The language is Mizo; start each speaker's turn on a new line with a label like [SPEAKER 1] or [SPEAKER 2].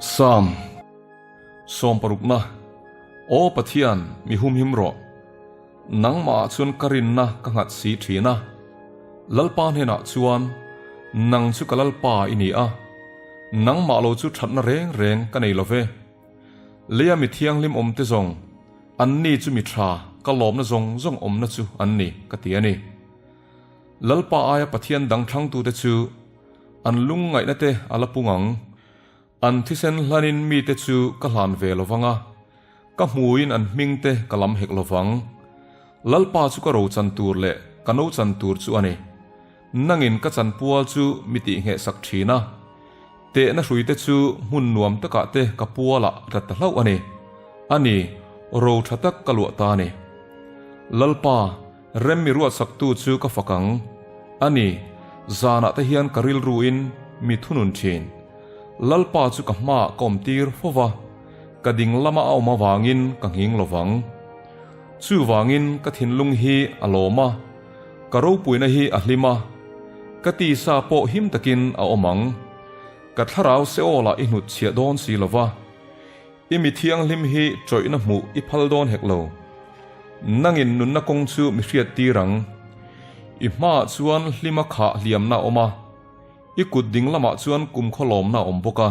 [SPEAKER 1] Psalm sawmparukna, Aw Pathian, mi humhim rawh. Nangmahah chuan ka rinna ka nghat si thin a. Lalpa hnenah chuan, Nang chu ka Lalpa i ni a, nangmah lo chu thatna reng reng ka nei lo ve. Leia mi thianghlim awmte zawng, anni chu mi tha, ka lawmna zawng zawng awmna chu an ni, ka ti a ni. Lalpa aia Pathian dang thlangtute chu an lungngaihna te a la pung ang. An thisen hlanin mite chu ka hlan ve lo vang a, ka hmuin an hmingte ka lam hek lo vang. Lalpa chu ka rochan tur leh ka nochan tur chu a ni. Nangin ka chanpual chu mi tihnghehsak thin a, tehna hruite chu hmun nuam takah te ka pualah rat ta hlauh a ni. A ni, ro tha tak ka luah ta a ni. Lalpa, rem mi ruatsaktu chu ka fak ang. A ni, zanah te hian ka rilruin mi thunun thin. Lalpa chu ka hmaah ka awm tir fo va, ka ding lama a awm avangin ka nghing lo vang. Chuvangin ka thinlung hi a lawm a. Ka ropuina hi a hlim a, ka tisa pawh him takin a awm ang. Ka thlarau Seol-ah i hnut chhiah dawn si lo va, i mi thianghlim hi chawihna hmuh i phal dawn hek lo. Nangin nunna kawng chu mi hriat tir ang. I hmaah chuan hlima khah hliamna a awm a, i kut ding lamah chuan kumkhaw lawmna a awm bawk a.